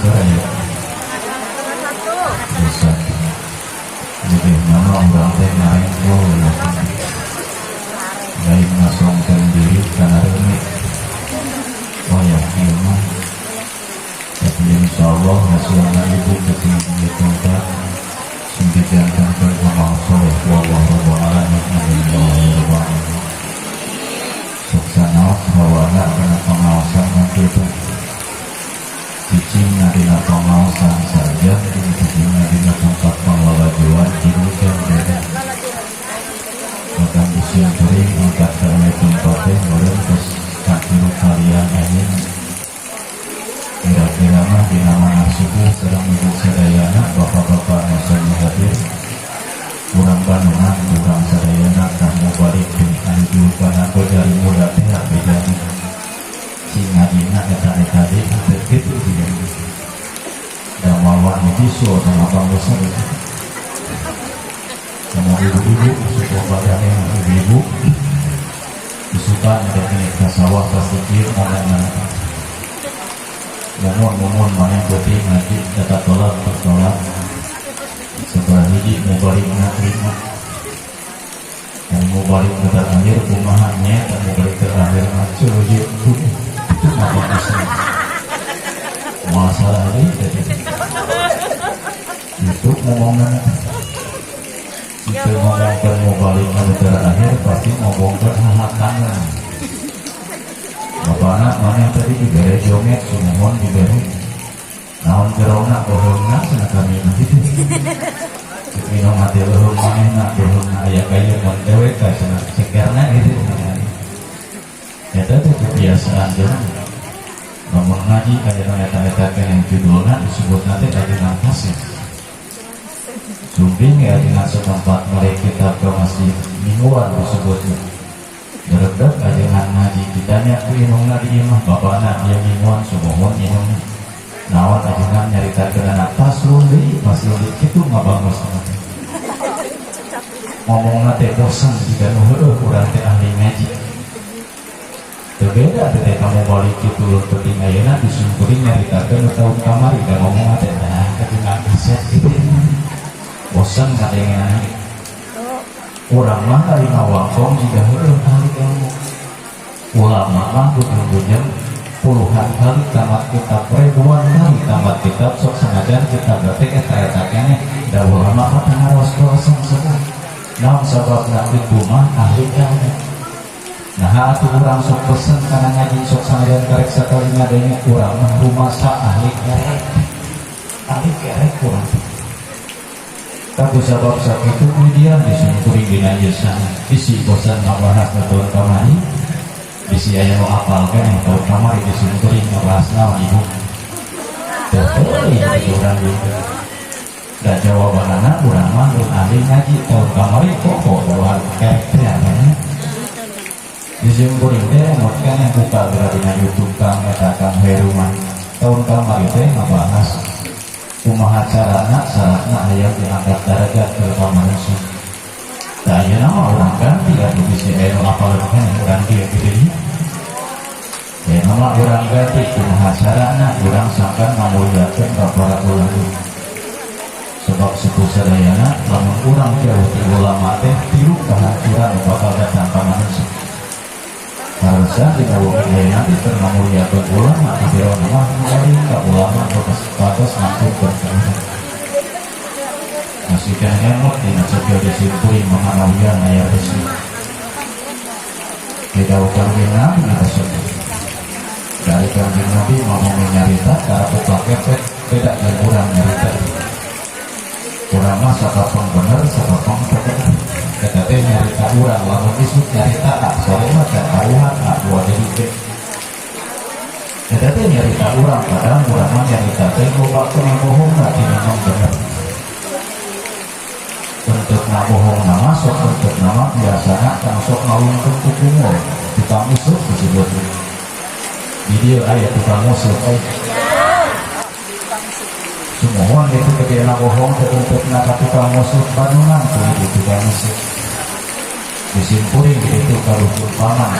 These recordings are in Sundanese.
Sabaraha ya? Bisa. Jadi nama urang teh ngarengkol ya. Lain ngasongkeun diri kana reuni. Oh ya, ieu mah. Tapi insya Allah hasilnya ibu ketinggi tempat sing dijantenkeun amal soleh, wallahu a'lam, amin ya rabbal alamin. Sok sanaos hawana kana pengaosan nanti itu cicing dina pengaosan saja, cicing dina tempat panglalajoan 3 jam beda. Bahkan disimpuring angkat ke tempat teh meureun geus katilu kalian anjeun. Kira-kira mah dina manah subuh sareng ibu sadayana, bapak-bapak nu sami hadir, urang Bandungan, urang sadayana tah mubalig teh anu julukan Gojali muda teh bejana si ngajina eta-eta deui teh kitu jiga da mawa tisu sama bangsa sama ibu-ibu suku badannya. Ibu-ibu isukan ada ini ke sawah pasti kieu ngomongna, "Mumun, mumun, mana putih ngaji data tolak bertolak sebelah hiji mubalig lima dan mubalig terakhir kumaha nya dan mubalig terakhir ngaco itu apa bisa masalah ini." Jadi itu ngomongnya itu ngomongkan mubalig anu terakhir pasti ngomongkan hahakan. Bapakna mana tadi dibere joget, sumuhun dibere naon jerona bohongna cenah kami mah gitu. Minum hati leuheung manehna bohongna aya kayu mun dewek ka cenah segerna gitu. Eta teh kebiasaan jelema lamun ngaji aya nu eta-eta keneh judulna disebutna teh ajengan kaset. Sumping ya ajengan setempat mereka kitab ke masjid mingguan disebutnya. Beredeg ajengan ngaji ditanya ku indungna di imah, bapakna dia mingguan, sumuhun indungna. Naon ajengan nyaritakeun anak paslon deui, paslon deui kitu ngabangus. Ngomongna teh bosan jika nu heueuh urang teh ahli ngaji. Teu beda teh kamu balik kitu penting ayeuna disimpuling nyaritakeun tahun kamari da ngomongna teh nah ajengan kaset gitu. Bosan kadengenan. Urang mah ari ngawangkong jiga heueuh ahli ilmu. Ulama mah bujeng-bujeng puluhan kali tamat kitab, ribuan kali tamat kitab, sok sanajan kitab teh eta-eta keneh da ulama mah teu ngaros-rosan sebut. Naon sababna? Itu mah ahli ilmu. Nah, atuh urang sok pesen kana ngaji, sok sanajan karek sakali ngadenge, urang mah rumasa ahli kerek. Ahli kerek urang. Tapi sabab sakitu kemudian disimkuring dina ieu bisi bosan ngabahas tahun kamari, bisi aya nu apal keneh tahun kamari disimkuring ngabahas naon ibu. Teu teuing urang gitu. Da jawabanana urang mah lain ahli ngaji tahun kamari kok jawaban kerek teh nya. Disimkuring teh emot keneh buka geura dina YouTube Kang eta Kang Heru mah. Tahun kamari teh ngabahas kumaha carana syaratna hayang diangkat derajat ke manusia. Da ayeuna mah urang ganti atuh bisi aya nu apal keneh urang kieu kitu nya. Ya nama urang ganti kumaha carana urang sangkan ngamuliakeun ka para ulama. Sebab sepuh sadayana lamun urang jauh ti ulama teh tilu kehancuran bakal datang ka manusia. Harusnya dina wengi ayeuna teh keur ngamuliakeun ulama di jero mah balik ka ulama bekas batas ngangkutkeun ka urang. Masih keneh emot dina cepil disimpuling mahanawian aya besi. Didawuh Kanjeng Nabi resep. Dari Kanjeng Nabi ngomongin nyarita cara tukang kepet beda dari urang nyarita. Urang mah sakapeng bener sakapeng teu bener. Eta teh nyarita urang lamun isuk nyarita ah, sore mah can karuhan ah, dua jadi teh. Eta teh nyarita urang, kadang urang mah nyarita teh loba kena bohongna tinimbang bener. Untuk bohong nama sok untuk nama biasanya kan sok ngawinkeun ku kumul tukang usuk disebut. Di dieu aya tukang usuk aya. Sumuhun itu kegena bohong terbentuk ka tukang usuk Bandungan tuh itu tukang usuk. Disimpuling itu ka dukun paman.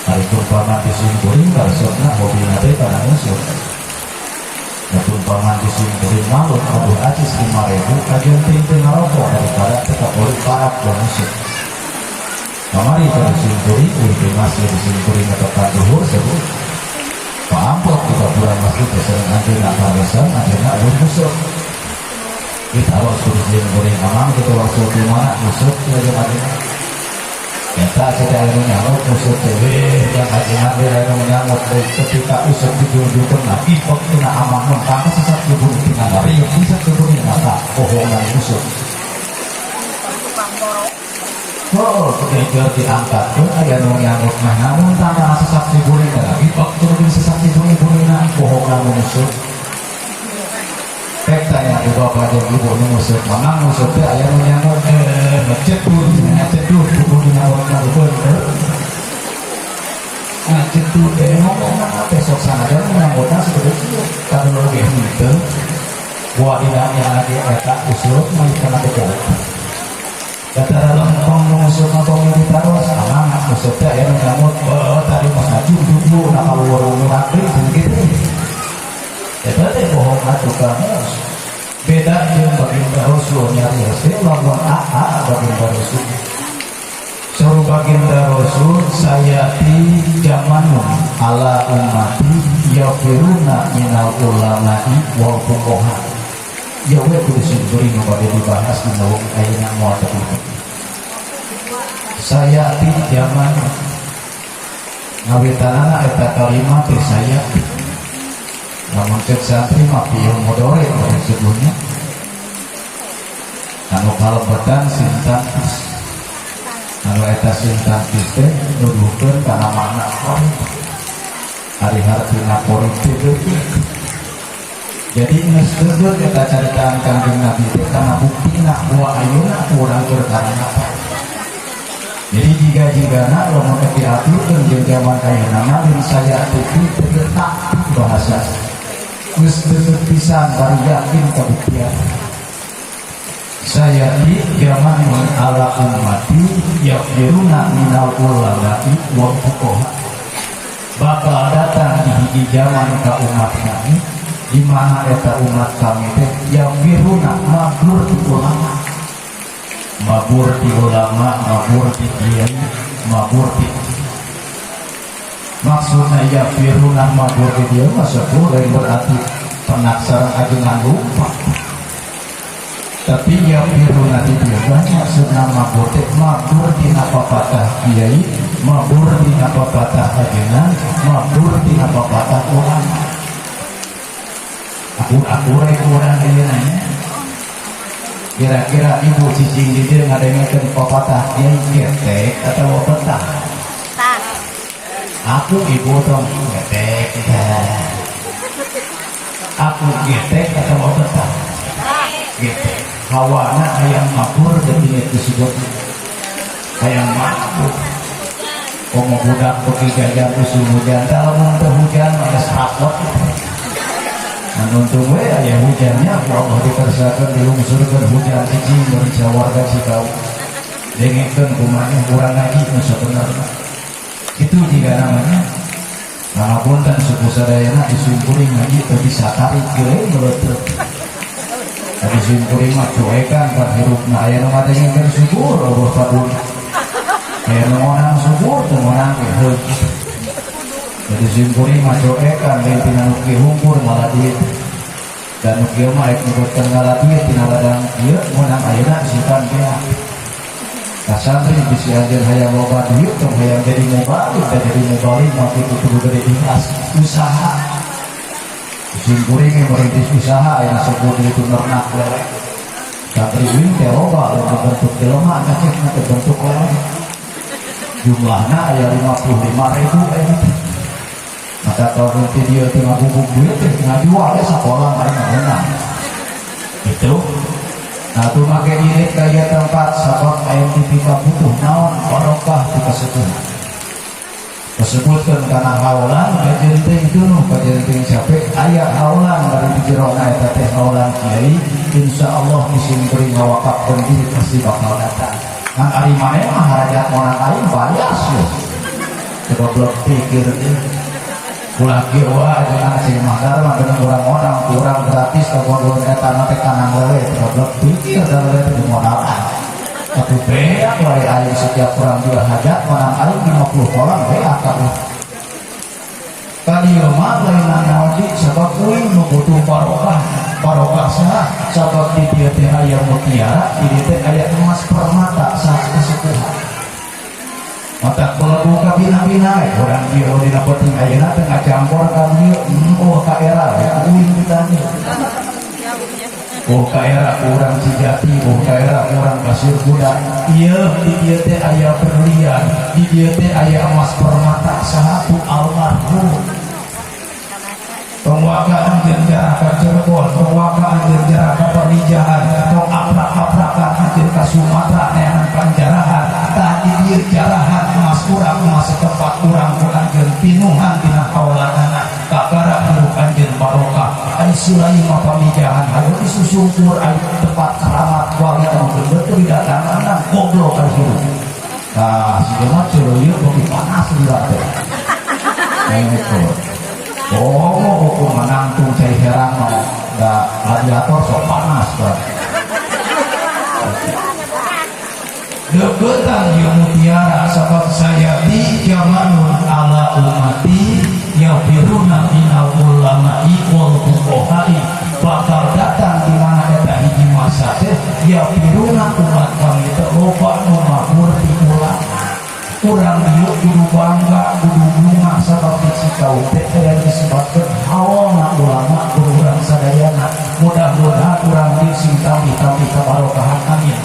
Ari dukun paman disimpuling karesepna hobina teh kana ngusuk. Tumpangan di simkuring malut aduh acis 5.000 kajenting teu ngarokok daripada tetap boleh parap dan musik. Kamari tadi simkuring uih di masjid di simkuring netepan duhur sebut. Pak amplop di kuburan masjid sareng anjeunna kabesan anjeunna eueuh busuk. Kita harus kudu simkuring amang kitu waktu di mana busuk ya jeung anjeunna. Eta kita anu nyangut usuk teh yang ajengan we anu nyangut ketika usuk dijunjungkeun na ipek tina amang mentang sesat kubur tina ngariung sesat kubur tina bohongan usuk. Oh, ketika diangkatkeun aya nu nyangut mah namun tangga sesat kubur tina ipek kudu sesat kubur tina bohongan usuk. Pek tanya ku bapak jeung ibu nu nguseup, mamang nguseup teh aya nu nyangut ngecedur, ngecedur kudu dina warna bener. Ngecedur teh ngomong teh sok sanajan nyanggotna segede kieu. Kadang oge henteu. Buah dina lagi eta useup mah kana bego. Datara lempeng nu nguseup mah tong ditaros, amang nguseup teh aya nu nyangut, tadi mah ngajug-jug na kaluar murag deui kitu. Eta teh bohong atuh kamu. Beda jeung baginda Rasul nyarios teh lamun aa baginda Rasul. Saur baginda Rasul sayati zamanun ala ummati yafiruna minal ulama'i wal fuqaha. Ya we kudu simkuring nu bade dibahas dina wengi ayeuna moal teu. Sayati zaman ngawitanana eta kalimat teh sayati. Namun cek santri mah fi'il mudhari disebutnya. Anu kalebetan sintaktis. Anu eta sintaktis teh nuduhkeun kana makna qorib. Ari hartina qorib teh deukeut. Jadi geus deukeut eta caritaan Kangjeng Nabi teh kana buktina bahwa ayeuna urang keur apa. Jadi jika-jigana lamun diaturkeun jeung zaman ayeuna mah lain saya teh teu bahasa. Geus deukeut pisan bari yakin kabuktian. Saya di zaman ala ummati yafiruna minal ulama'i wal fuqaha. Bakal datang di hiji zaman ka umat kami di mana eta umat kami teh yafiruna mabur di ulama. Mabur di ulama, mabur di kiai, mabur di maksudnya yafiruna mabur di dia masuk lain berarti penaksarang ajengan lupa. Tapi yafiruna di dia maksudna mabur teh mabur dina papatah kiai, mabur dina papatah ajengan, mabur dina papatah ulama. Akur-akur kurang ayeuna nya. Kira-kira ibu cicing di dieu ngadengekeun papatah kiai getek atau betah? Aku ibu tong getek. Aku getek atau betah? Getek. Hawana hayang mabur jadi disebut hayang mabur. Komo budak beuki jajan musim hujan, lamun teu hujan mah geus rapot. Nah, untung we aya hujannya, ku Allah dikersakeun dilungsurkeun hujan cicing dari sawarga Cikau. Dengekeun kumaha urang ngaji nu sabenerna. Itu jika namanya. Nah, punten suku sadayana disimkuring ngaji teu bisa tarik ge meuleuteup. Tadi simkuring mah cuekan pan hirupna aya nu ngadengekeun syukur Allah fadul. Aya nu ngonang syukur teu ngonang ge heuh. Jadi simkuring mah cuekan lain tina nu kieu hungkur malah duit. Dan nu kieu mah rek nyebutkeun ngala duit tina ladang kieu meunang ayeuna sipan beak. Nah santri bisi anjeun hayang loba duit tong hayang jadi mubalik da jadi mubalik mah kitu kudu gede ikhlas usaha. Simkuring merintis usaha ayeuna sok kudu itu nernak lele. Santri wing teh loba lamun bentuk jelema ngacekna teh bentuk lele. Jumlahna aya 55.000 aya teh. Maka kalau nanti dia teu ngabubuk duit teh ngajual ya sakola aing meunang. Itu. Nah tuh make irit kaya tempat sabab aya tipika butuh naon barokah ti kasepuhan. Disebutkan karena haulan kajenting dunuh kajenting capek aya haulan dari jerona eta teh haulan kiai insyaallah disimkuring ngawakafkeun diri pasti bakal datang. Ngan ari maneh mah harajat monang aing bayar sih. Coba blok pikir teh. Ulah kieu wae jangan si Mahdar mah bener urang modal kurang gratis ke pondok eta mah teh kanang lewe goblok pikir da lewe teh modalan. Atuh beak wae aing setiap kurang jual hajat menang aing 50 kolam beak atuh. Kali mah lain naon di sebab uing nu butuh barokah. Barokah saha? Sabab di dieu teh aya mutiara, di dieu teh aya emas permata saat kesepuhan. Mata belagu kabina-bina urang dieu dina penting ayeuna teh ngacampur ka dieu oh ka era ya uing kita nih. Oh ka era urang Cijati, oh ka era urang Pasir Kuda. Ieu di dieu teh aya berlian, di dieu teh aya emas permata sahatu almarhum. Tong waka anjeun jarah ka Cirebon, tong waka anjeun jarah ka Pamijahan, tong aprak-aprakan anjeun ka Sumatera neangan panjarahan. Tah di dieu jarahan emas urang, emas setempat urang ku anjeun pinuhan dina haolanana kakara hirup anjeun barokah. Ari sulai mah Pamijahan hayu disusungkur ari tempat keramat wali anu betul didatangan goblok ari hirup. Nah, si mah ceuleuyeut beuki panas lila teh. Itu. Oh, hukum menangtung cai herang mah da radiator sok panas kan. Deketan ieu mutiara sabab saya di jamanun ala umati yafiruna minal ulama'i wal fuqaha'i bakal datang di mana eta hiji masa teh yafiruna umat kami teh loba nu mabur di ulama. Urang dieu kudu bangga kudu bungah sabab di Cikaum teh aya disebutkeun haolna ulama kudu urang sadayana. Mudah-mudahan urang dieu sing tambih-tambih kabarokahan, amin.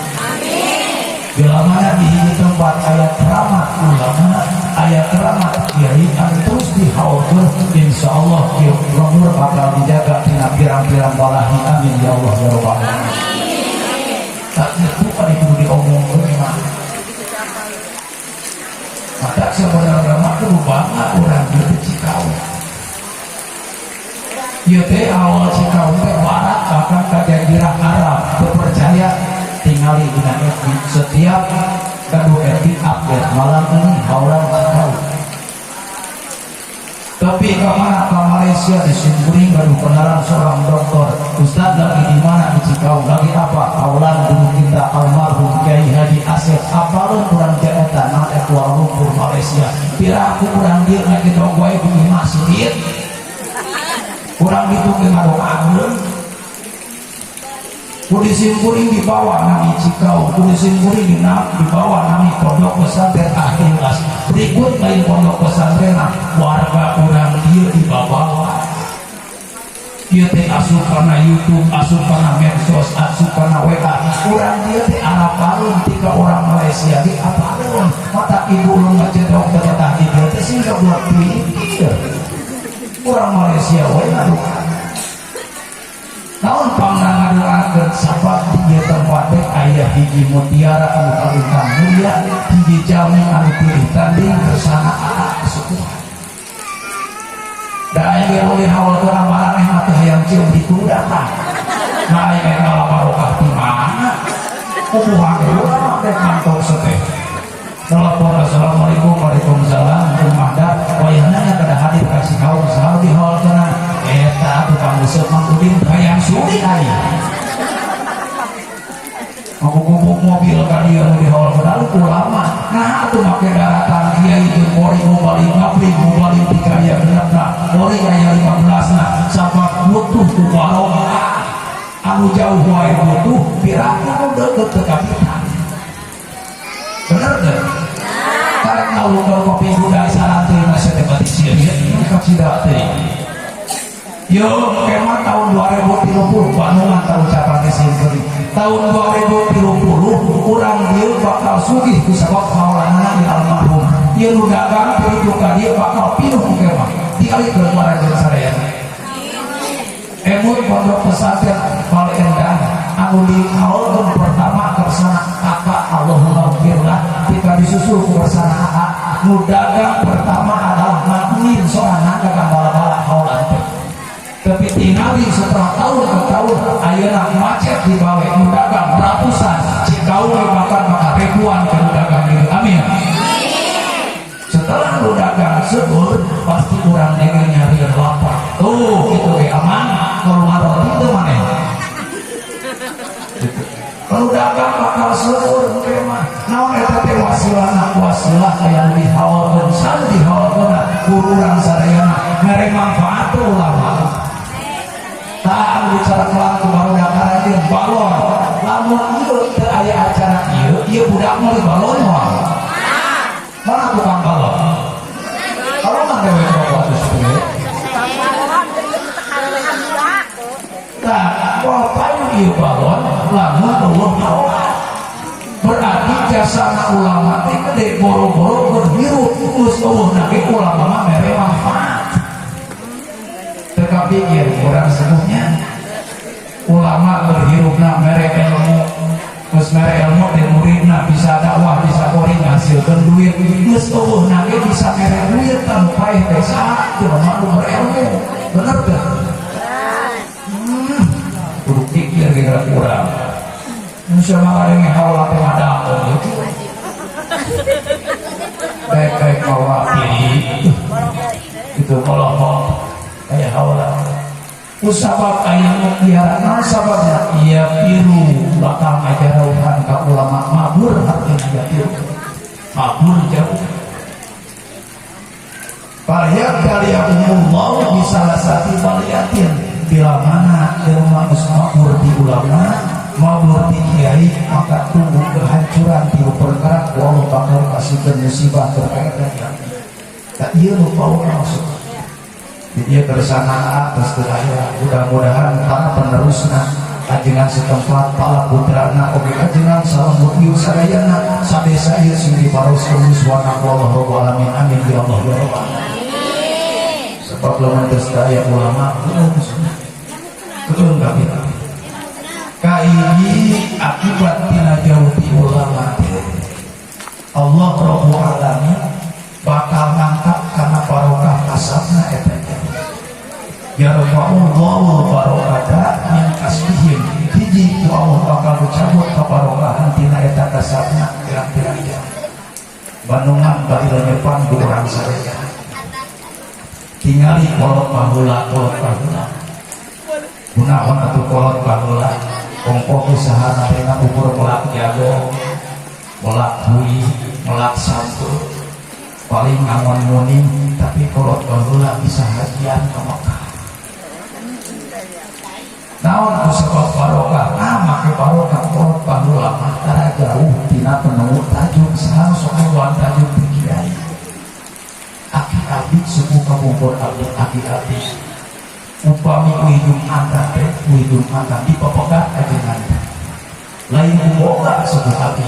Bila mana di hiji tempat aya keramat ulama, aya keramat kiai anu terus dihaulkeun, insyaallah kieu lembur bakal dijaga tina pirang-pirang balahi, amin ya Allah ya rabbal alamin. Tak itu kali kudu diomongkeun mah. Maka sebenarnya mah kudu bangga urang dieu teh Cikaum. Ieu teh awal Cikaum teh barat bahkan ka jazirah Arab. Teu percaya tingali dina FB setiap gaduh FB update malam ini haulan Cikaum. Tapi ke mana ke Malaysia disimpuling gaduh kenalan seorang dokter. Ustaz lagi di mana di Cikaum lagi apa? Haulan guru kita almarhum Kiai Haji Asep. Apa lu kurang eta nah Kuala Lumpur Malaysia. Piraku kurang dia ngagedong wae di masjid. Kurang itu ge ngadoakeun. Ku disimpuling di bawah nami Cikaum, ku disimpuling di bawah nami Pondok Pesantren Al-Ikhlas. Berikut lain pondok pesantren warga urang dieu di bawah. Ieu teh asup kana YouTube, asup kana medsos, asup kana WA. Urang dieu teh arapalun tika orang Malaysia di apalun. Mata ibu ulun ngacedok teh betah di dieu teh sing goblok pikir. Urang Malaysia we ngadoa. Naon pangna ngadoakeun sabab di ieu tempat teh aya hiji mutiara anu kalungkang mulia, hiji jalmi anu pilih tanding kersana aa kesukuhan. Da aing ge ulin haul kana maraneh mah teh hayang cium di kuda tah. Nah aing ge ngala barokah di mana? Kubuhan ge urang teh kantor seteh. Telepon assalamualaikum waalaikumsalam Mahdar wayahna nya kada hadir ka Cikaum saha di haulkeunna eta tukang useup Mang Udin hayang suri aing. Ngagugubuk mobil ka dieu nu dihaulkeun ulama. Nah atuh make daratan kiai jeung mori mubalik ngabring mubalik di kaya genepna mori aya 15 na sabab butuh ku barokah. Anu jauh wae butuh piraku nu deukeut teu kapitan. Bener teu? Karek ngawungkeun kopi kuda saranti masih teh bati sieun kacida teh. Yo, kemah tahun 2030 Bandungan tahun ucapan teh simpeun. Tahun 2030 urang dieu bakal sugih ku sabab haolanana di almarhum. Ieu nu dagang pitu ka dieu bakal pinuh ku kemah. Dialihkeun marajeun sadayana. Emut pondok pesantren Baleendah anu dihaulkeun pertama kersana kakak Allahumma gfirlah tika disusul ku kersana AA nu dagang pertama adalah makmin sorangan dagang bala-bala haulan teh. Tapi tingali setelah tahun ke tahun ayeuna macet di bawe nu dagang ratusan Cikaum bahkan maka ribuan ke nu dagang gitu. Amin. Setelah nu dagang dagang seueur pasti urang denge nyarian lapak. Tuh gitu ge aman kalau roti teu maneh. Gitu. Kalau dagang bakal seueur engke mah. Naon eta teh wasilahna, wasilah aya nu dihaolkeun, san dihaolkeun ku urang sadayana mere manfaat teu ulama. Tah bicara kelang ku barudak karajin balon. Lamun ieu teu aya acara ieu, ieu budak meuli balon moal. Mana tukang balon? Kalau mah dewe rokok geus teu. Tah, moal payu ieu balon lamun eueuh haolan. Berarti jasana ulama teh gede boro-boro keur hirup geus eueuh ge ulama mah mere manfaat. Teu kapikir urang sepuhnya ulama berhirupna mere ilmu, geus mere ilmu teh muridna bisa dakwah, bisa kori ngasilkeun duit, geus eueuhna ge bisa mere duit tah nu paeh teh saha jelema nu berilmu. Bener teu? Kudu pikir ge gara urang. Nu sama ngadenge haula teh ngadakeun gitu. Baik-baik mawa kiri itu kolokok kayak haula. Usabab aya nu piara naon sababna? Iya piru bakal ngajarauhan ka ulama mabur artina ya piru. Mabur jauh. Falyabtaliyahumullahu bisalasati baliyatin, bila mana jelema geus mabur di ulama, mabur di kiai, maka tunggu kehancuran tilu perkara ku Allah bakal kasihkeun musibah terkait dengan tak ieu nu pauna maksud. Jadi dia kersana atas aya, mudah-mudahan para penerusna ajengan setempat para putrana oge ajengan salam ieu sadayana sadesa ieu sing diparoskeun muswana ku Allah rabbul alamin, amin ya Allah ya rabbal alamin. Sebab lamun geus aya ulama keun kabeh kaiji akibat tina jauh ti ulama Allah rabbul alamin bakal ngangkat karena barokah kasabna eta yarfa'ullahu barokata min kasbihim, hiji ku Allah bakal dicabut kabarokahan tina eta kasabna pirang-pirang jam Bandungan bari lenyepan ku urang sadaya tingali kolot baheula, kolot baheula kunaon atuh kolot baheula ongkoh usaha narena ukur melak jago, melak hui, melak sampeu, paling ngangon muning, tapi kolot baheula bisa hajian ke Mekah. Naon ku sebab barokah? Nah, make barokah kolot baheula mah tara jauh tina penemu tajuk saha sok hewan tajuk ti kiai. Aki abdi suku kapungkur abdi aki abdi upami ujung angkat teh ujung angkat dipepegat ajengan teh lain boga suku abdi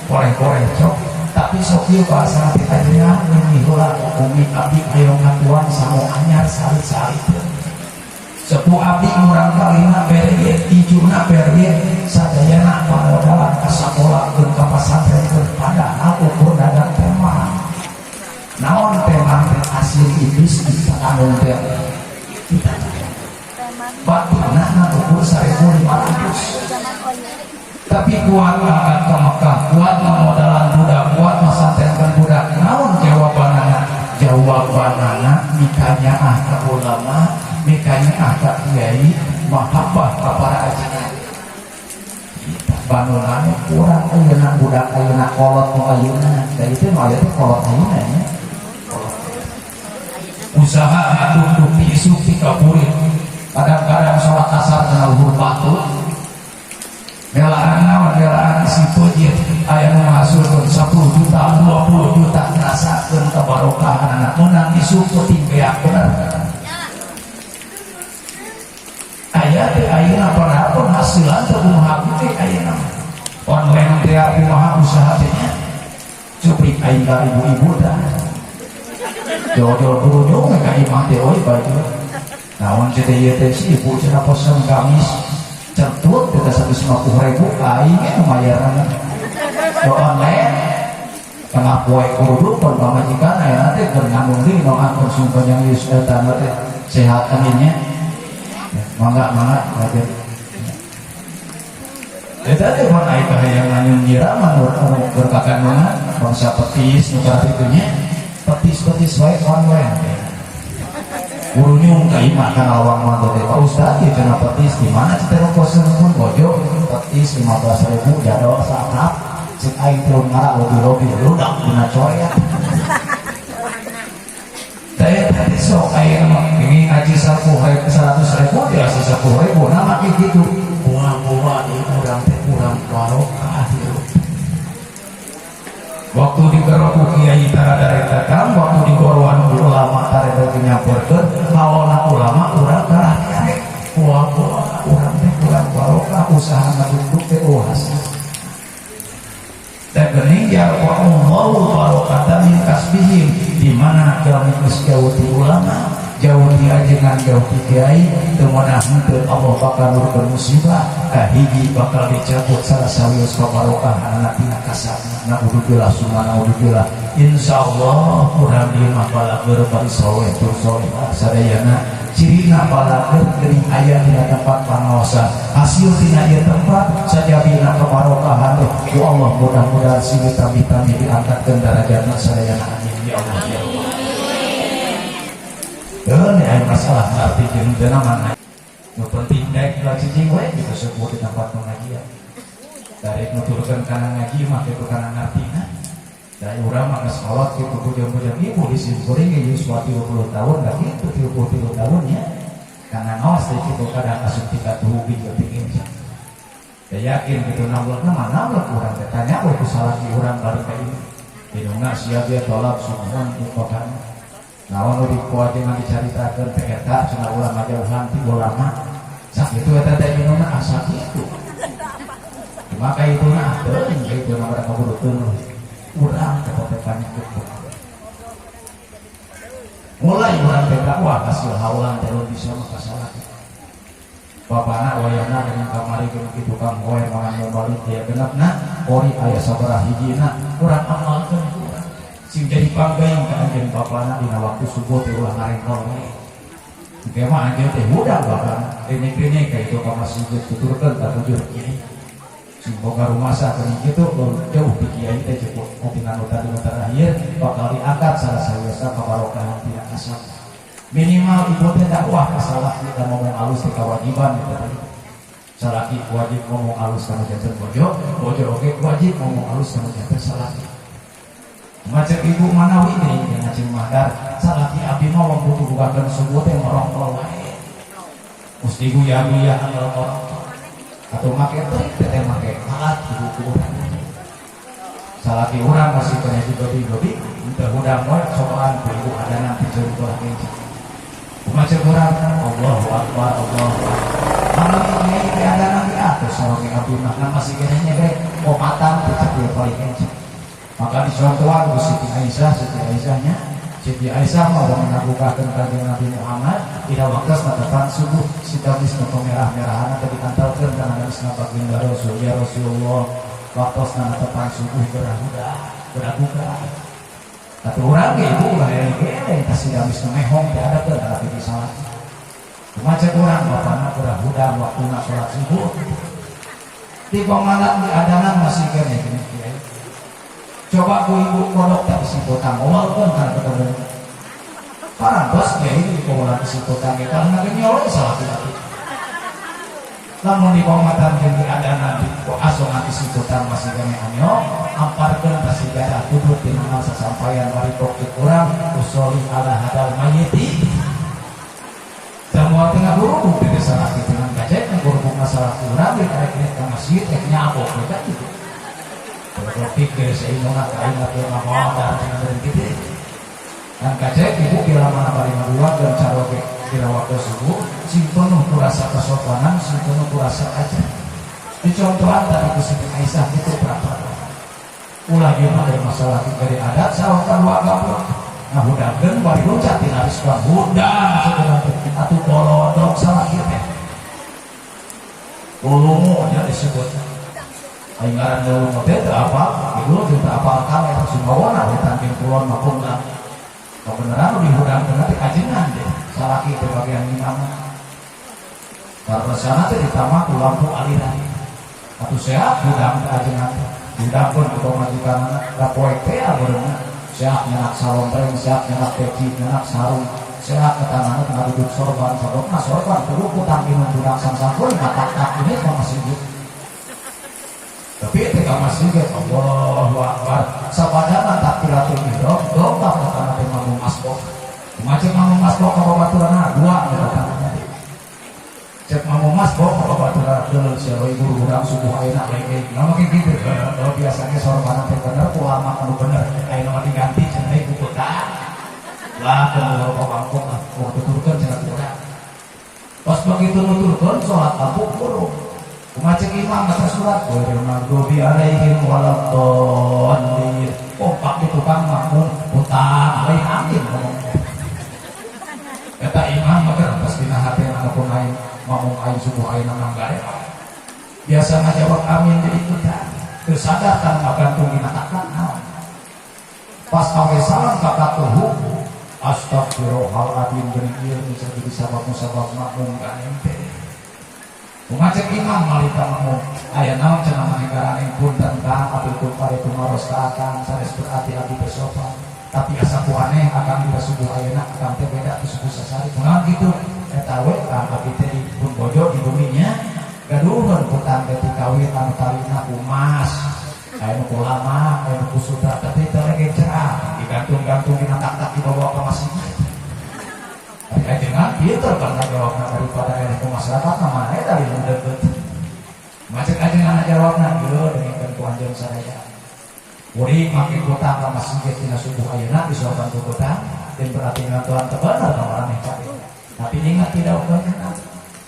koreh-koreh cok tapi sok ieu bahasa teh ajengan mimi heula umi abdi ayo ngatuan sangu anyar salit-salit sepuh abdi murang kalina bere ijuna bere sadayana pamodalan ka sakola keun ka pasantren keun padahal ukur dagang tema naon tema teh hasil iblis kita tanggung teh kita batina na ukur 1.500 tapi kuat angkat ke Mekah, kuat memodalan budak, kuat masantrenkan budak. Naon jawabanana? Jawabanana mikanya ah ka ulama, mikanya ah ka kiai, mahabbah ka para ajengan. Bandungan kurang ayeuna budak ayeuna kolot nu ayeuna da itu nu aya teh kolot ayeuna nya. Usaha ngaduk-duk ti isuk ti kaburit kadang-kadang sholat asar kena luhur batu belaan naon belaan isi pojit aya nu ngahasilkeun 10 juta 20 juta ngerasakeun kebarokahan anak menang isuk penting beak bener aya teh ayeuna padahal penghasilan teh kumaha teh ayeuna online teh kumaha usaha teh nya cuplik aing ka ibu-ibu dah jauh-jauh burujung ka imah teh euy baju naon teh ieu teh si ibu cenah pesen gamis centut kita 150.000 aing ge nu mayaran do online tengah poe kudu pun pamajikan aya teh keur ngandung deui noakeun sumpah yang geus eta teh sehat aminnya mangga mangga ngajer eta teh mun aing kahayang nganyun nyiraman anu keur kakandungan bangsa petis nu kitu nya. Petis-petis wae online teh. Urunyung ka imah kana lawang mah teh Pak Ustad ieu cenah petis di mana Citerep pun bojo petis 15.000 jadol sakap cek aing turun ngara lobi-lobi ludak dina coreat. Daya tadi sok aya mah ini ngaji 100.000 biasa 10.000 nah make kitu. Buah-buah di urang teh kurang barokah ieu. Waktu digero ku kiai tara darek datang, waktu digoroan ulama tara darek nyamperkeun, hawana ulama urang karah kiai. Buah-buah urang teh kurang barokah usaha ngadukduk teh eueuh hasil. Dan geuning ya Allahu barokata min kasbihim di mana jalmi geus jauh ti ulama, jauh ti ajengan, jauh ti kiai, teu meunang henteu Allah bakal nurunkeun musibah, kahiji bakal dicabut salah sawios kabarokahanana tina kasabna. Naudzubillah summa naudzubillah. Insyaallah urang di mah balageur bari soleh tur solehah sadayana. Cirina balageur geuning aya dina tempat pangaosan. Hasil tina ieu tempat sajabina kebarokahan teh ku Allah mudah-mudahan sing tami-tami diangkatkeun darajatna sadayana amin ya Allah ya Allah. Deun aya masalah ngarti jeung teu mana. Nu penting daek lah cicing we gitu sebut di tempat pengajian. Dari nuturkeun kana ngaji mah kitu kana ngartina. Dari urang mah geus kolot kitu bujang-bujang ibu di simkuring ge yuswa 30 tahun da kitu 33 tahun nya. Kana ngaos teh kitu kadang asup tingkat hubi jeung tinggi. Ya yakin kitu namlekna mah namlek urang teh tanya we ku salaki urang balik ka ieu. Indungna siap ya tolak sumuhun mutokan. Naon nu dikuajengan dicaritakeun teh eta cenah ulah ngajauhan ti ulama. Sakitu eta teh indungna asa kitu. Maka itu nah teuing itu na mereka kaburu urang eta teh panyakit. Mulai urang teh dakwah hasil haulan teh bisa maka salah. Bapana wayahna dengan kamari jeung kitu kang poe mana mau balik aya genepna ori aya sabaraha hijina urang amalkeun urang. Sing jadi panggaing ka anjeun bapana dina waktu subuh teh ulah ngarengkol we. Engke mah anjeun teh hudang bapana rene-rene ka itu ka masjid tuturkeun ka bujur kiai. Sing boga rumasa geuning kitu jauh ti kiai teh cukup tina nu tadi nu terakhir bakal diangkat salah sawiosna kabarokahan tina kasab. Minimal ibu teh dakwah ka salaki da ngomong alus teh kewajiban eta teh. Salaki wajib ngomong alus kana janten bojo, bojo oge wajib ngomong alus kana janten salaki. Macam ibu manawi geuning jeung ngaceng mahdar, salaki abdi mah wong butuh bukakeun subuh teh ngorongkol wae. Mesti guyah-guyah anu ngorongkol. Atau make trik teh make alat ibu ku urang. Salaki urang masih kena digobi-gobi, teu hudang wae sokaan ku ibu ada nanti jeung ulah kenca. Macam urang Allahu Akbar, Allahu Akbar. Malam ini teh ada nanti atuh salaki abdi mah masih kena nya ge opatan teh cek ieu paling kenca. Maka dicontohan ku Siti Aisyah, Siti Aisyahnya Siti Aisyah mah wong ngabukakeun kanjeng Nabi Muhammad dina waktu netepan subuh si gamis nu merah-merahan teh dikantalkeun kana gamisna baginda Rasul ya Rasulullah waktosna netepan subuh gerah gerah. Atuh urang ge ibu ulah geleng ka si gamis nu mehong teh adakeun kana piti salat. Kumaha urang bapana gerah hudang waktuna salat subuh. Di pamalan di adanan masih kene gini kiai. Coba ku ibu kodok tak isi kotang awalkeun kana ketemu. Parantos kiai di pamalan isi kotang ge karena ge nyolong salah laki. Lamun di pamatan jeung di adanan di asongan isi kotang masih kene anyo, amparkeun ka sejarah tutut dina masa sampaian warikok cek urang usoli ala hadal mayyiti. Semua tengah buruk teh salah kitu ngan kacek buruk masalah urang di karek ka masjid ek nyabok we kan gitu. Kalau pikir seimona ka aing teh mawa dar cenah kitu. Kan kacek ibu bila mana bari ngabuat dan caroge dina waktu subuh sing penuh ku rasa kesopanan, sing penuh ku rasa aja. Dicontohan tadi ku Siti Aisyah itu berapa? Ulah gimana ada masalah dari adat sawah kedua gaplok. Nah hudangkeun bari loncat tina rispa hudang sebenarnya atuh bolodok salah ieu teh. Ulungu nya disebut. Aing ngaran ulungu teh teu apal, ibu teu apal kaler Sumbawana we Tanjung Kulon mah punggang. Kebenaran nu dihudangkeun teh kajengan teh salaki teh bagian imam. Karena sana teh ditambah ku lampu aliran. Atuh sehat hudang teh ajengan teh. Hudangkeun ku pamajikanana da poek teh ageurna. Siap nyanak salompreng, siap nyanak peci, nyanak sarung, siap ketangan ngaduduk sorban, sababna sorban kudu kutang minum budak sangsangkuring tak ini ka masjid. Tapi teh ka masjid Allahu Akbar. Sabadana takbiratul ihram, dongkap ka tanah teh makmum masbuk. Macam makmum masbuk ka babaturanna dua eta tanahnya. Cek makmum masbuk ka babaturanna deuleu sia ibu urang subuh ayeuna lege. Nah mungkin gitu. Kalau biasanya sorban teh bener ulama anu bener ayeuna mah diganti cenah ku kutang. Lah keur bangkok ah mau tuturkeun cenah urang. Pas begitu nuturkeun salat kapuk buruk. Kumaha imam baca surat ghairil maghdubi alaihim waladdallin. Kompak di tukang makmum utang lain amin ngomong. Eta imam mah keur pas dina hate anu pun aing makmum aing subuh aing nang gare. Biasa ngajawab amin jadi ikutan. Teu sadar kan ngagantung dina takkan naon. Pas awe salam ka katuhu astagfirullahaladzim geuning ieu bisa jadi sabab musabab makmum ganente. Ngajak imam malita makmum aya naon cenah maneh garaneng punten Kang abdi pun pade tumaros ka akang sanes berarti abdi teu sopan. Tapi asa ku aneh akang dina subuh ayeuna akang teh beda ti subuh sasari. Kunaon kitu? Eta we Kang abdi teh di pun bojo di buminya gaduheun kutang teh kawin anu talina ku emas. Aya nu ku lama, aya nu ku sutra tapi teh lege cerah digantung-gantung dina tak-tak dibawa ka masjid. Ajengan pinter karena jawabna daripada eleh ku masyarakat mah eta di deket. Macet ajengan jawabna ieu dengkeun ku anjeun sadaya. Kuring make kutang ka masjid dina subuh ayeuna disorban ku kutang dan berarti ngantuan teu bener ka maraneh kabeh. Tapi ingat tidak bener.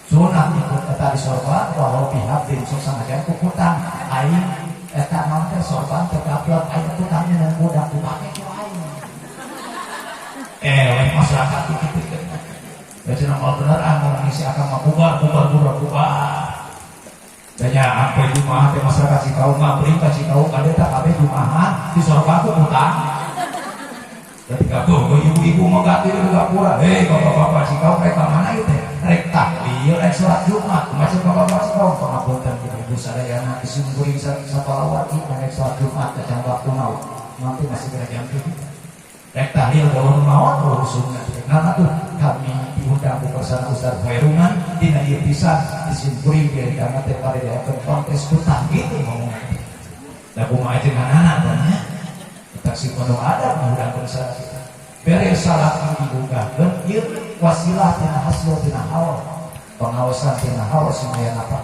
Sunah ikut eta disorban walau bihabdin sok sanajan ku kutang aing eta naon teh sorban teh gaplok aya kutangnya nu budak dipake ku aing. Oleh masyarakat itu gitu. Ya cenah mal bener ah ngomong isi akang mah bubar bubar bubar bubar. Danya sampai jumaah teh masyarakat Cikaung ngabring ka Cikaung kade teh kabeh jumaahan disorban ku kutang. Ketika tuh ibu-ibu mau ganti di gapura, hei bapak-bapak Cikaung rek ka mana ieu teh? Rek tahlil, rek salat Jumat. Macam bapak-bapak Cikaung pangapunten ibu sadayana disimkuring sapalawargi rek salat Jumat can waktu mau. Nanti masih kena jam 7. Rek tahlil daun maot oh sunat. Nah tuh kami diundang ku bersama Ustaz Khairungan dina ieu pisan disimkuring di dana teh pada diakeun kontes kutang gitu ngomong. Da kumaha jeung anak nya. Taksi penuh adab ngundangkeun salat kita. Beres salat dibukakeun ieu wasilah tina hasil tina haul. Pengawasan tina haul sing aya napa.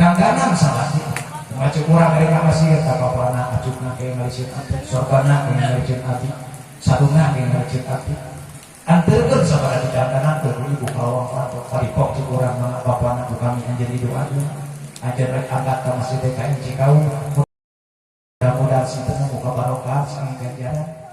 Dangdanan salat kita. Ngacu kurang dari ka masjid ka bapana acukna ke ngalicin ati, sorbana ke ngalicin ati, sarungna ke ngalicin ati. Anterkeun sabada di dangdanan ke ibu kalawang atau karipok cek urang mah bapana ku kami anjeun didoakeun. Anjeun rek angkat ka masjid DKM Cikaung. Mudah-mudahan sinten muka barokah sing ganjaran.